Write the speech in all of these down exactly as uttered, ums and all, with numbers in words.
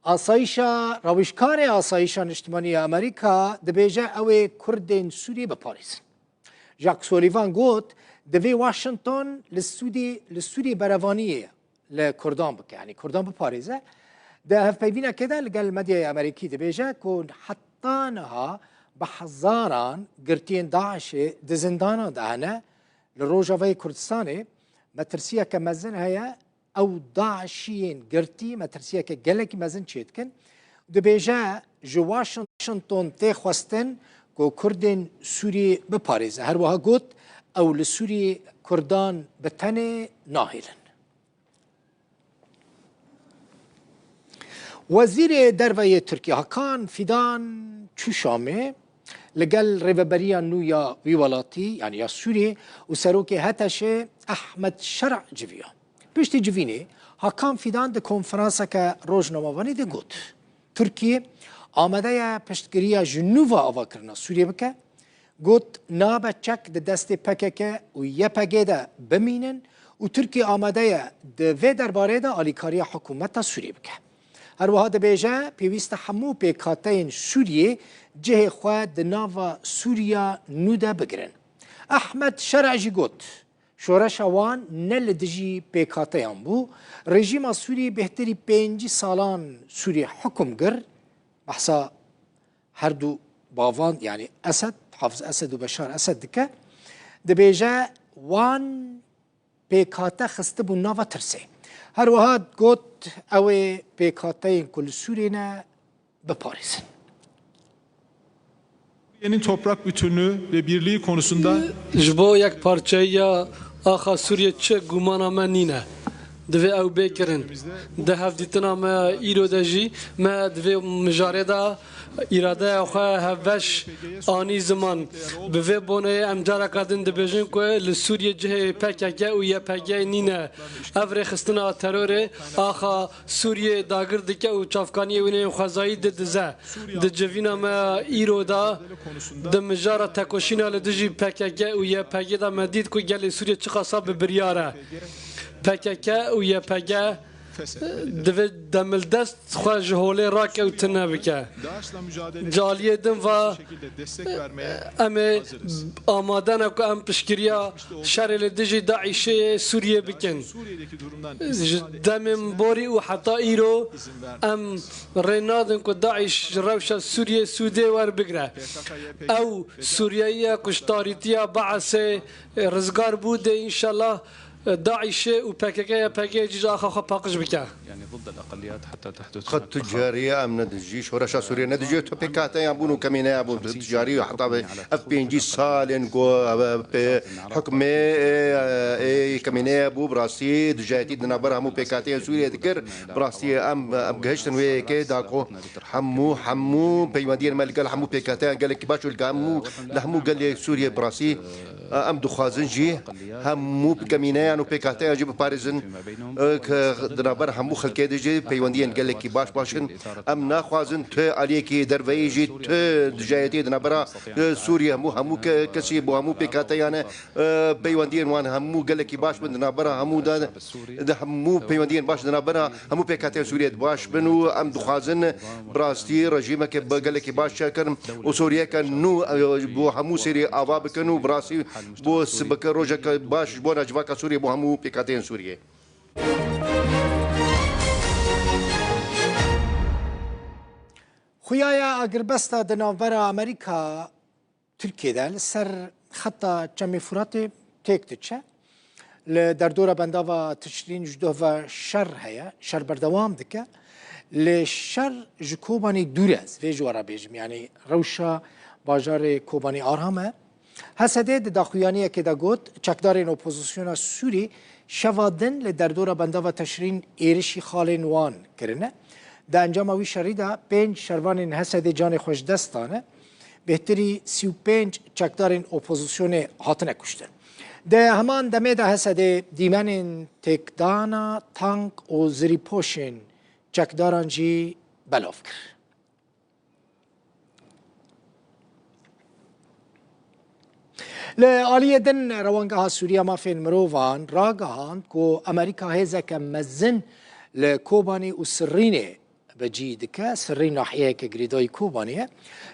Asayîşa, rawişkarê Asayîşa Niştimanî ya Amerîka dibêje ew ê Kurdên Sûriyê biparêzin. Jack Sullivan got, divê Washington li Sûdî, li Sûriyê berevaniyê li Kurdan bike, yanî Kurdan biparêze. Di hevpeyvînekê de li gel medyaya Amerîkî dibêje ku heta niha bi hezaran girtiyên DAIŞê di zindanan de hene. Li Rojavayê Kurdistanê metirsiyeke mezin heye, ew DAIŞiyên girtî metirsiyeke gelekî mezin çêdikin. Dibêje, ji Washington tê xwestin ku Kurdên Sûriyê biparêze. Her wiha got, ew li Sûriyê Kurdan bi tenê nahêlin. Wezîrê Derve yê Tirkiyê Hakan Fidan çû Şamê, li gel rêveberiya nû ya wî welatî, yanî ya Sûriyê û serokê HTŞ'ê Ehmed Şer'a civiya. Piştî civînê, Hakan Fidan di konferanseke rojnamevanî de got, Tirkiye amade ye piştgiriya ji nû ve avakirina Sûriyê bike. Got, nabe çek di destê PKK û YPG de bimînin û Tirkiye amade ye di vê derbarê de alîkariya hikûmeta Sûriyê bike. Her wiha dibêje, pêwîst e hemû pêkhateyên Sûriyê cihê xwe di nava Sûriya nû de bigirin. Ehmed Şer'a jî got, şoreşa wan ne li dijî pêkhateyan bû. Rejîma Sûrî bêhtirî pêncî salan Sûrî hukum kir. Behsa her du bavan, yanî Esed, Hafiz Esed û Beşar Esed dike. Dibêje, wan pêkhate xistibûn nava tirsê. Her wiha got, ew ê pêkhateyên ku li Sûriyê ne, biparêzin. Suriye'nin toprak bütünlüğü ve birliği konusunda Ji bo yekparçeyiya axa Sûriyê çi gumana me nîne. Divê ew bê kirin. Di hevdîtina me îro de jî me di vê mijarê de îradeya xwe hevbeş anî ziman. Bi vê boneyê em careka din dibêjin ku li Sûriyê cihê PKK û YPG nîne. Ev rêxistina terorê axa Sûriyê dagir dike û çavkaniyê wî yên xwezayî didize. Di civîna me îro de di mijara tekoşîna li dijî PKK û YPG de me dît ku gelê Sûriyê çiqasa bi biryar e. PKK û YPG divê demildest xwe ji holê rakewtine bike. Ji aliyê din ve em ê amade ne ku em piştgiriya şerê li dijî DAIŞê yê Sûriyê bikin. Ji demên borî û heta îro em rê nadin ku DAIŞ ji rewşa Sûriyê sûdê werbigre. Ew Sûriyeyiya ku ji tarîtiya Baesê rizgar bû dê înşallah DAIŞê û PKK YPG'ê jî ji axa xwe paqij bike. يعني ضد الأقليات حتى تحدث Xet هناك تجارية em ne dijî şoreşa Sûriyê ne dijî tu pêkhateyan bûn û kemîneya bûn tu ticarî heta ve ev pêncî salên ku ev pê hukmê ê, ê kemîneye bû bi rastî dijayetî di navbera hemû pêkhateyên Sûriyê dikir. Bi rastî em, em gihiştin wê yekê da ku hemû, hemû peywendiyên me li gel hemû pêkhateyan gelekî baş û li hemû, li hemû gelê Sûriyê bi rastî Em dixwazin jî hemû kemîneyan û pêkhateyan jî biparêzin, e, ke di navber hemû xelkê de jî peywendiyên gelekî baş baş in. Em naxwazin tu aliyekî derveyî jî tu dijayetiyê di navbera, e, Sûriyê hemû, hemû ke-, kesî bo hemû pêkhateyan e, e, peywendiyên wan hemû gelekî baş bin di navbera hemû de, di hemû peywendiyên baş di navbera hemû pêkhateyên Sûriyê de baş bin û em dixwazin bi rastî rejîmeke bi gelekî baş çêkin û Sûriyeke nû, e, bo hemû serî ava bikin û bi rastî bo sibike rojeke baş ji bona civaka Sûriyê bo hemû pêkhateyên Sûriyê. Xuyaya agirbesta di navbera Amerîka Tirkiyê de li ser xeta Çemê Furatê têk diçe. Li derdora bendava Tişrîn ji doh ve şer heye, şer berdewam dike. Lê şer ji Kobanê dûr e, ez vê ji we re bêjim, yanî rewşa bajarê Kobanê aram e. H S D di daxuyaniyekê de got, çekdarên opozisyona Sûrî şeva din li derdora bendava Teşrîn êrişî xalên wan kirine. Di encama wî şerî de pênc şervanên H S D canê xwe ji dest dane. Bêhtirî sî û pênc çekdarên opozisyonê hatine kuştin. Di heman demê de H S D dîmenên têkdana tank û zirîpoşên çekdaran jî belav kir. Li aliyê din, Rewangeha Sûriya Mafên Mirovan ragihand ku Amerîka hêzeke mezin li Kobanî û Sirînê bi cî dike, sirrî nahiyeyeke girêdayî Kobanê ye.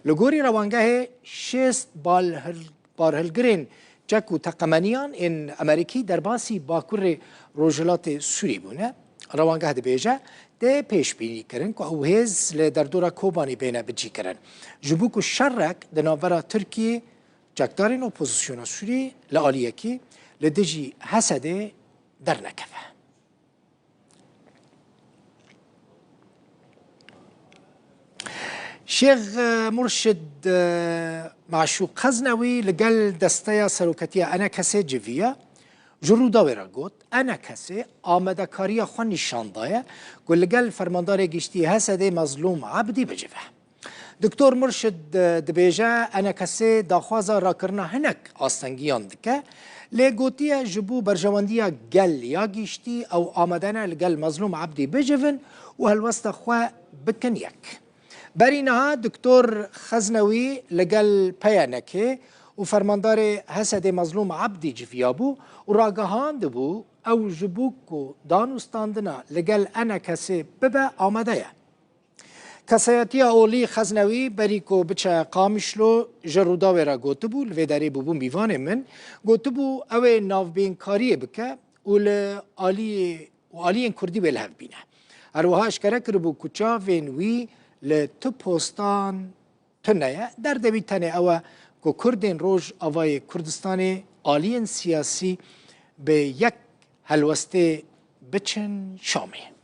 Li gorî rewangehê şêst balhil-, barhilgirên çek û teqemeniyan ên Amerîkî derbasî Bakurê Rojhilatê Sûrî bûne. Rewangeh dibêje, tê pêşbînî kirin ku ew hêz li derdora Kobanê bêne bicîkirin. Ji bo ku şerek di navbera Tirkiyê, çekdarên opozisyona Sûrî li aliyekî li dijî Hesedê dernekeve. Şêx, e, Murşid, e, Maşûq Xeznewî li gel desteya seroketiya ENKSê civiya, ji Rûdawê re got, ENKSê amadekariya xwe nîşan daye ku li gel Fermandarê Giştî Hesedê Mezlûm Ebdî bicive. Doktor Murşid, e, dibêje, ENKSê daxwaza rakirina hinek astengiyan dike, lê gotiye ji bo berjewendiya gel ya giştî ew amade ne li gel Mezlûm Ebdî bicivin û helwesta xwe bikin yek. Berî niha Doktor Xeznewî li gel PYNKê û Fermandarê Hesedê Mezlûm Ebdî civiyabû û ragihandibû ew ji bo ku danûstandina li gel ENKSê bibe amade ye. Kesayetiya olî Xeznewî berî ku biçe Qamişlo ji Rûdawê re gotibû, li vê derê bûbû mîvanê min, gotibû ew ê navbînkariyê bike û li aliyê û aliyên Kurdî wê li hev bîne. Her wiha eşkere kiribû ku çavên wî li tu postan tune ye. Derdê wî tenê ew e ku Kurdên Rojavayê Kurdistanê aliyên siyasî bi yek helwestê biçin Şamê.